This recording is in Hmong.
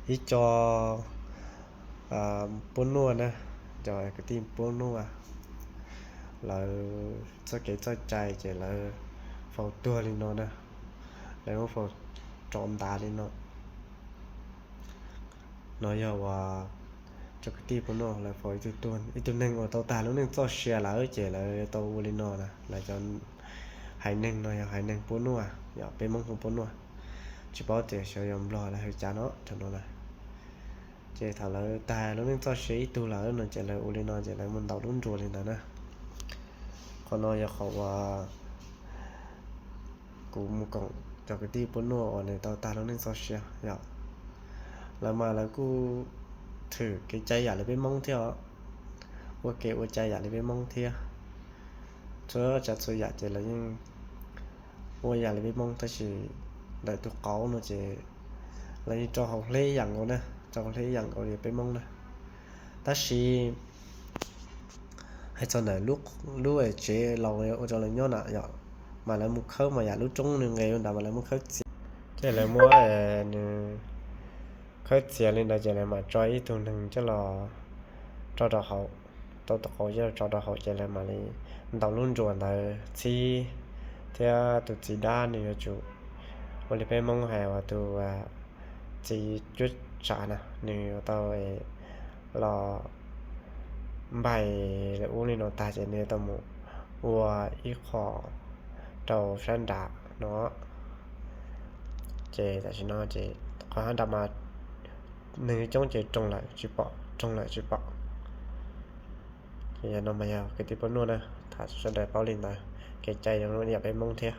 Ib co puab nuaj na, cov kwv tij puab nuaj, lawv txoj kev txoj cai ces lawv faus tuag li no na, lawv muab faus rov ntav li no. No yog uas cov kwv tij puab nuaj lawv faus ib tug tuag, ib tug neeg uas tau tag lub neej txoj sia lawm ces lawv tau ua li no na. Lawv cov haiv neeg no yog haiv neeg puab nuaj, yog peb Moob hu puab nuaj, tsis paub tias xyov yog Nplog los hais cas no rau no na. Ces thaum lawv tag lub neej txoj sia ib tug lawm no ces lawv ua li no ces lawv muaj ntau lub nruas li ntawd na. Qhov no yog qhov uas kuv mus koom cov kwv tij puab nuaj uas nws tau tag lub neej txoj sia yom. Lawv mas lawv kuj thwm kev cai yam li peb Moob thiab os, ua kev ua cai yam li peb Moob thiab. Txhua tsav txhua yam ces lawv yeej ua yam li peb Moob tab sis ntawm tus qauv no ces lawv yeej rau hauv hleb ib yam nkaus na, rau hauv hleb ib yam nkaus li peb Moob na. Tab sis hais txog ntawm lub tsev laus ua rau lawv nyob na yom, mas lawv mus khawb mas yam lub roob nws nqes rau ntawd mas lawv muab khawb txiav, ces lawv muab nws khawb txiav li ntawd ces lawv mam tso ib tug neeg coj los tso rau hauv, tau tus qauv coj los tso rau hauv ces lawv mam li ntaus lub nruas ntawd txhib, thiab tus txiv dab nws yuav tsum ua li peb Moob hais uas tus txiv cuab tsav na nws yuav tau los npais lawv ub li no tag ces nws yuav tau mus ua ib qho rau sab nram no. Ces tam sim no ces qhov sab nram mas neeg coob ces roog lawm tsis pom, roog lawm tsis pom. Ces yog no mas yog kwv tij puab nuaj na, tham sawv daws paub li ntawd, kev cai zoo yam peb Moob thiab.